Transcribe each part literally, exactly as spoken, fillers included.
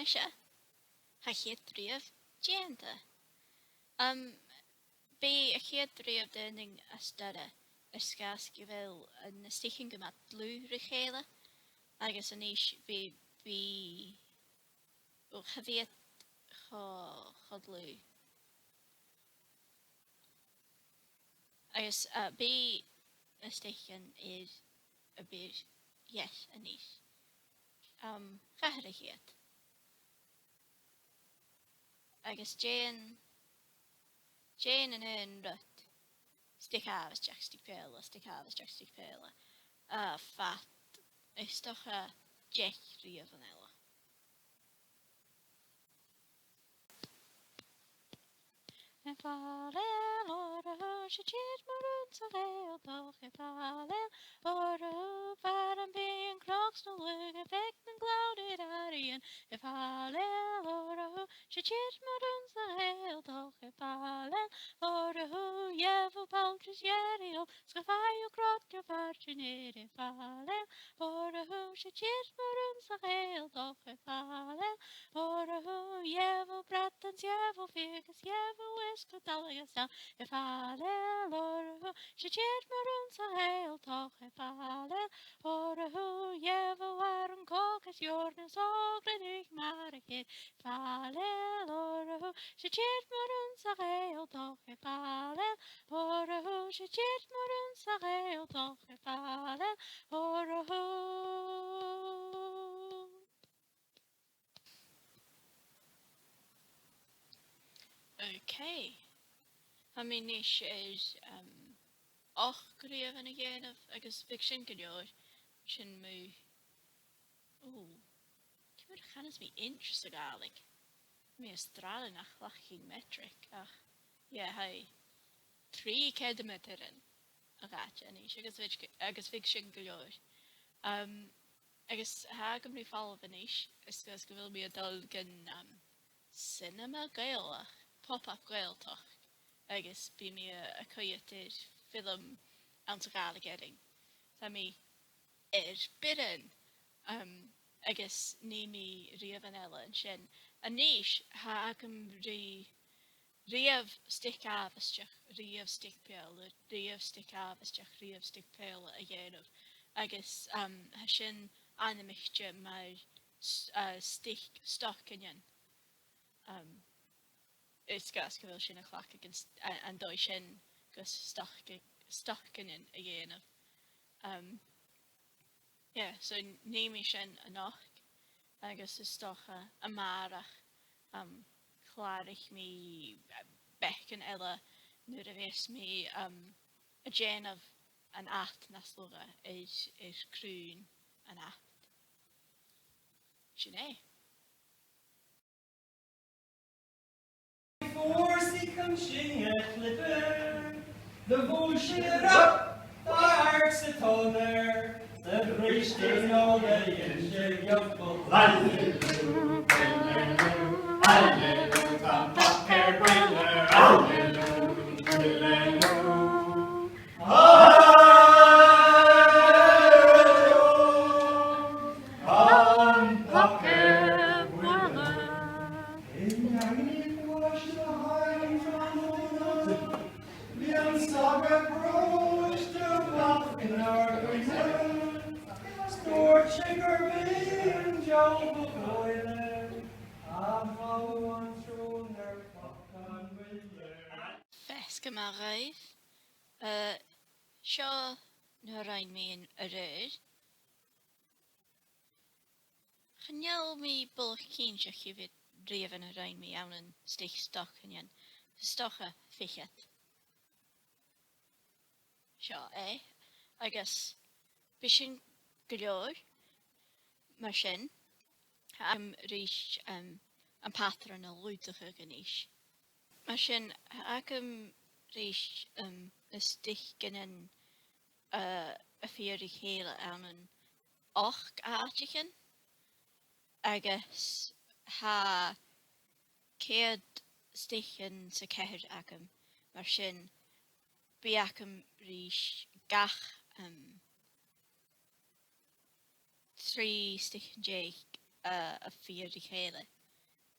Seo, tha a' chiad riamh dèanta. Um, bidh a' chiad riamh daonnan as duilghe, air sgàth 's gu bheil na stitchean gu math dlùth ri chèile, agus a-nis bidh, bidh, o, cha bhi iad cho, cho dlùth. Agus, uh, bidh na stitchean air a bhith deiseil a-nis. Um, ceithir a' chiad. Agus dèan, dèan an aon rud. Stitch àbhaisteach, stitch beòshlainte, stitch àbhaisteach, stitch beòshlainte. Uh, fad, is dòcha, deich riamhan eile. Air fàileadh, òrach, 's e tìr mòr anns a' Ghàidhealtachd, air fàileadh, òrach, far am bi an cnoc 's na lugha, a' faicinn an clobhar air àirighean, air fàileadh, òrach, 's e tìr mòr anns a' Ghàidhealtachd, air fàileadh, òrach, gheibh thu paltry 's earraich, 's gum faigh thu grod gu far sin air, air fàileadh, òrach, 's e tìr mòr anns a' Ghàidhealtachd, air fàileadh, òrach, gheibh thu bradan, gheibh thu fiodh, 's gheibh thu uisge dolaidh às an, air fàileadh, òrach, 's e tìr mòr anns a' Ghàidhealtachd, air fàileadh, òrach, gheibh thu aran còcais, eòrna 's ògradh mar a chì, air fàileadh, òrach, 's e tìr mòr anns a' Ghàidhealtachd, air fàileadh, òrach, 's e tìr mòr anns a' Ghàidhealtachd, air fàileadh, òrach. Okay. Tha mi a-nis air, um, ochd riamhan a dhèanamh agus bidh sin gu leòr. Sin mu, ò, ciamar a chanas mi inch sa Ghàidhlig? Tha mi a' stràdhadh nach cleachdainn metric, ach, yeah, tha e trì ceudameatairean a dh'fhaid a-nis, agus bidh, agus bidh sin gu leòr. Um, agus tha agam ri falbh a-nis, is, is gu bheil mi a' dol gun, um, cinema Gàidhealach, Pop-Up Gàidhealtachd, agus bidh mi a', a' coimhead air film anns a' Ghàidhlig Èireann. Tha mi air bhioran, um, agus nì mi riamhan eile an sin. A-nis, tha agam ri riamh stitch àbhaisteach, riamh stitch beòshlainte, riamh stitch àbhaisteach, riamh stitch beòshlainte a dhèanamh, agus, um, tha sin ainmichte mar s-, uh, stitch stocainnean. Um, air sgàth 's gu bheil sin a' cleachdadh an st-, a-, an dòigh sin gus stoc-, stocainnean a dhèanamh. Um, yeah, so nì mi sin a-nochd, agus is dòcha a-màireach, um, clàraich mi, uh, beagan eile nuair a bhios mi, um, a' dèanamh an ad nas lugha air, air crùn an ad. Sin e. Fòrsaich an sin a' chlibear, do bhuail sin e rap, bàrr sa tonair, do bhris e an ola dhen deigh-gheal. Hallelujah, hallelujah, tha am pacair buileach, hallelujah, hallelujah. Feasgar math dhuibh. Uh, seo na rinn mi a-raoir. Chan eil mi buileach cinnteach cia mheud riamhan a rinn mi ann an stitch stocainnean, 's dòcha fichead. Seo e, agus bidh sin gu leòr, mar sin, tha agam ris, um, am pàtran a lùghdachadh a-nis. Mar sin, tha agam ris, um, na stitchean, uh, a fighe ri chèile ann an ochd àiteachan, agus tha ceud stitchean 's a ceithir agam, mar sin, bidh agam ris gach, um, trì stitchean deug, uh, a fighe ri chèile.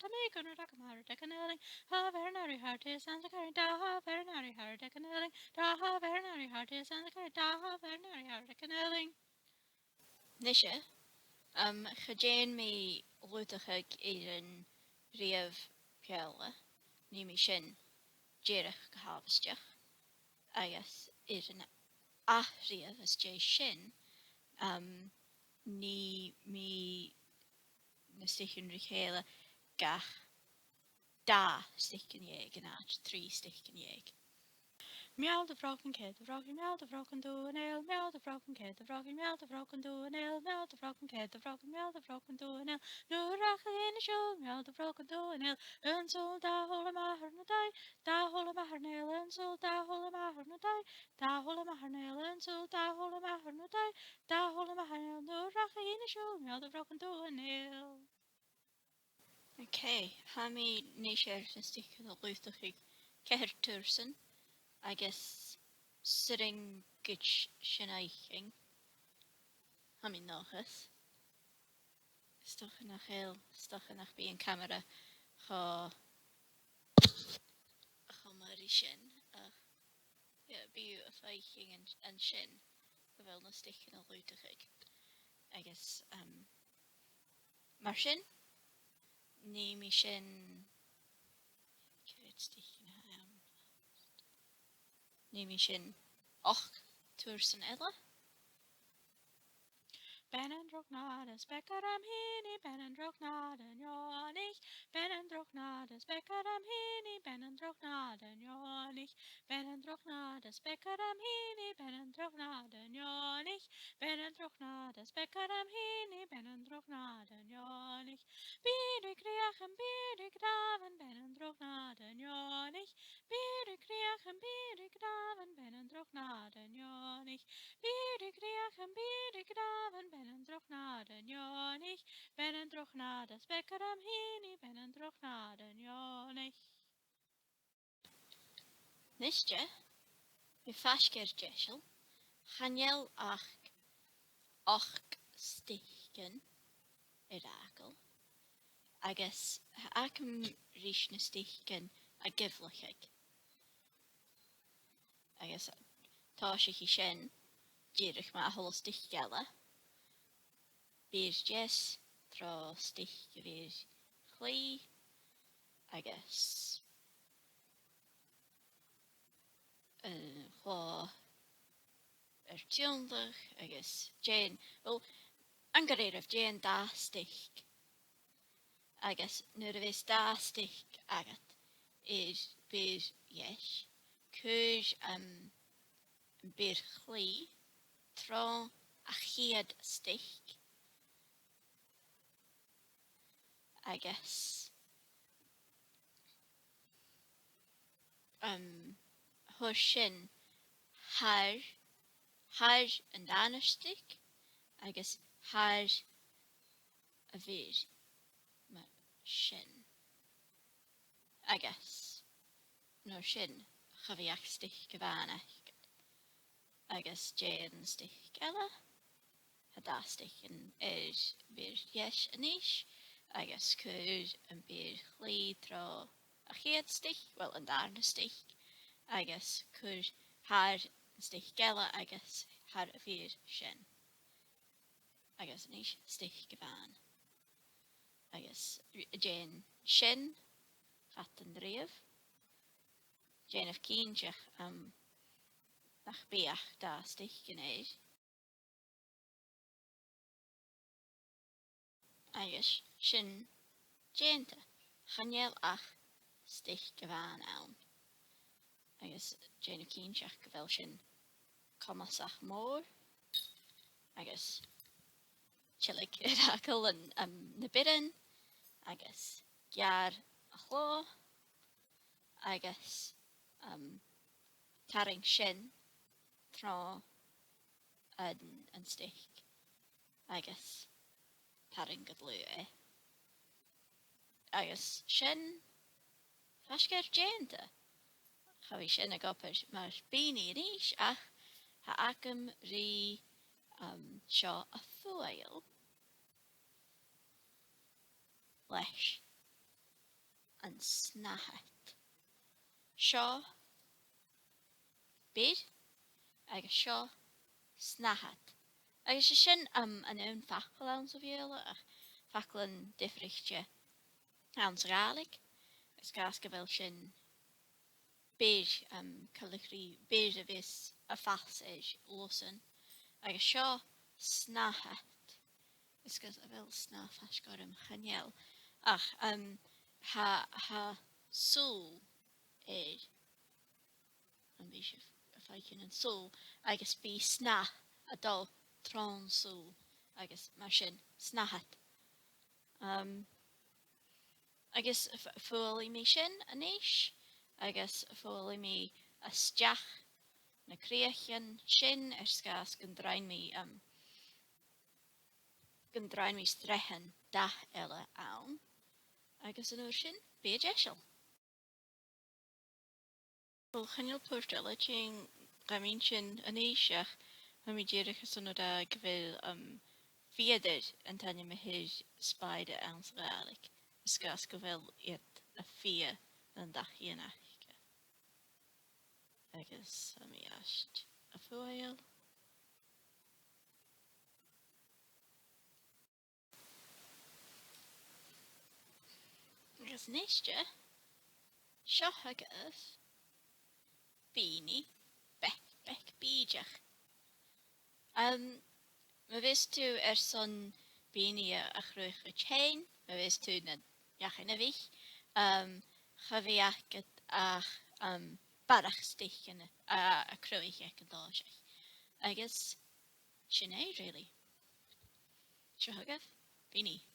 Tha mi gun rud agam thar an deicheamh uair, tha fear an-àirigh thar taigh Santa Caroline, tha fear an-àirigh thar an deicheamh uair, tha fear an-àirigh thar taigh Santa Caroline, tha fear an-àirigh thar an deicheamh uair. Nise, um, cha dèan mi lùghdachadh air an rìomh Beurla, nì mi sin dìreach gu h-àbhaisteach, agus air an ath rìomh às dèidh sin, um, nì mi na stitchean ri chèile gach dà stitchean dheug an àite trì stitchean dheug. Meal do bhrògan, ceud do bhrògan, meal do bhrògan, duan eile, meal do bhrògan, ceud do bhrògan, meal do bhrògan, duan eile, meal do bhrògan, ceud do bhrògan, meal do bhrògan, duan eile. Nuair a chaidh an siubhal, meal do bhrògan, duan eile, an siubhal, dà shùil a-mach air na dòigh, dà shùil a-mach air an fhear eile, an siubhal, dà shùil a-mach air na dòigh, dà shùil a-mach air an fhear eile, an siubhal, dà shùil a-mach air na dòigh, dà shùil a-mach air an fhear eile. Nuair a chaidh an siubhal, meal do bhrògan, duan eile. Ok, tha mi a-nis air na stitchean a lùghdachadh ceithir tursan agus 's urrainn dhuibh sin fhaicinn. Tha mi an dòchas. 'S dòcha nach eil, 's dòcha nach bi an camara cho, cho math ri sin, ach yeah, bidh sibh a' faicinn an, an sin gu bheil na stitchean a' lùghdachadh. Agus, um, mar sin, nì mi sin, ceud stitchean a th' ann. Nì mi sin ochd tursan eile. Bean an droch-nàdair, 's beag orm fhìn i, bean an droch-nàdair neònaich. Bean an droch-nàdair, 's beag orm fhìn i, bean an droch-nàdair neònaich. Bean an droch-nàdair, 's beag orm fhìn i, bean an droch-nàdair neònaich. Bean an droch-nàdair, 's beag orm fhìn i, bean an droch-nàdair neònaich. Bidh i crìochan, bidh i gnàthan, bean an droch-nàdair neònaich. Bidh i crìochan, bidh i gnàthan, bean an droch-nàdair neònaich. Bidh i crìochan, bidh i gnàthan, bean an droch-nàdair neònaich. Bean an droch-nàdair, 's beag orm fhìn i, bean an droch-nàdair neònaich. Nis, tha mi faisg air deiseil, chan eil ach ochd stitchean air fhàgail, agus tha agam ris na stitchean a ghiomlachadh. Agus tòisichidh sin dìreach ma tha a h-uile stitch eile. Bidh deas tro stitch a bhith clì, agus, eh, chlò air tionndadh agus dèan, well, an gur e a bhith dèan dà stitch. Agus nuair a bhios dà stitch agad air beir dheas, cuir, um, am beir chlì tron a' chiad stitch. Agus, um, thoir sin thar, thar an dàrna stitch agus thar a' bheir mar sin. Agus an uair sin, cha bhi ach stitch a-mhàin agad. Agus dèan stitch eile, tha dà stitch air beir dheas a-nis, agus cuir am beir chlì tron a' chiad stitch, well, an dàrna stitch, agus cuir thar an stitch eile agus thar a' bheir sin. Agus a-nis stitch a-mhàin. Agus dèan sin fad an t-sreath. Dèanaibh cinnteach, um, nach bi ach dà stitch an-àird. Agus sin dèanta. Chan eil ach stitch a-mhàin ann. Agus dèanaibh cinnteach gu bheil sin comasach mòr. Agus tilg air fhàgail an, um, na bioran. Agus geàrr a' chlò. Agus, um, tarraing sin tron an, an stitch agus tarraing gu dlùth e. Agus sin faisg air dèanta. Cha bhi sin ag obair mar bìonaidh a-nis, ach tha agam ri, um, seo a fhuaigheal leis an snathad. Seo beir agus seo snathad. Agus 's e sin, um, an aon fhacal anns a' Bheurla, ach faclan diofraichte anns a' Ghàidhlig. Is gus gu bheil sin beir, um, coltach ri beir a bhios a' fàs air lusan. Agus seo snathad. Is gus a bheil snàth faisg orm, chan eil. Ach, um, tha, tha sùil air, am bi sibh a' faicinn an sùil, agus bidh snàth a' dol tron sùil, agus mar sin, snathad. Um, agus f-, fuaighlidh mi sin a-nis, agus fuaighlidh mi a-steach na crìochan sin air sgàth 's gun do rinn mi, um, gun do rinn mi sreathan dath eile ann, agus an uair sin, bidh e deiseil. Uill, chan eil port eile tighinn dham inntinn a-nis ach tha mi dìreach airson a ràdh gu bheil, um, figheadair an t-ainm a th' air spider anns a' Ghàidhlig, air sgàth 's gu bheil iad a' fighe nan dachaighean aca. Agus tha mi a-nis a' fuaigheal. Agus a-nis, seo agaibh bìonaidh beag, beag bìdeach. Um, ma bhios tu airson bìonaidh a, a chruthachadh fhèin, ma bhios tu nan neach-inbhich, um, cha bhi agad ach, um, barrachd stitchean a, a, a chruthachadh aig an toiseach. Agus sin e, really. Seo agaibh bìonaidh.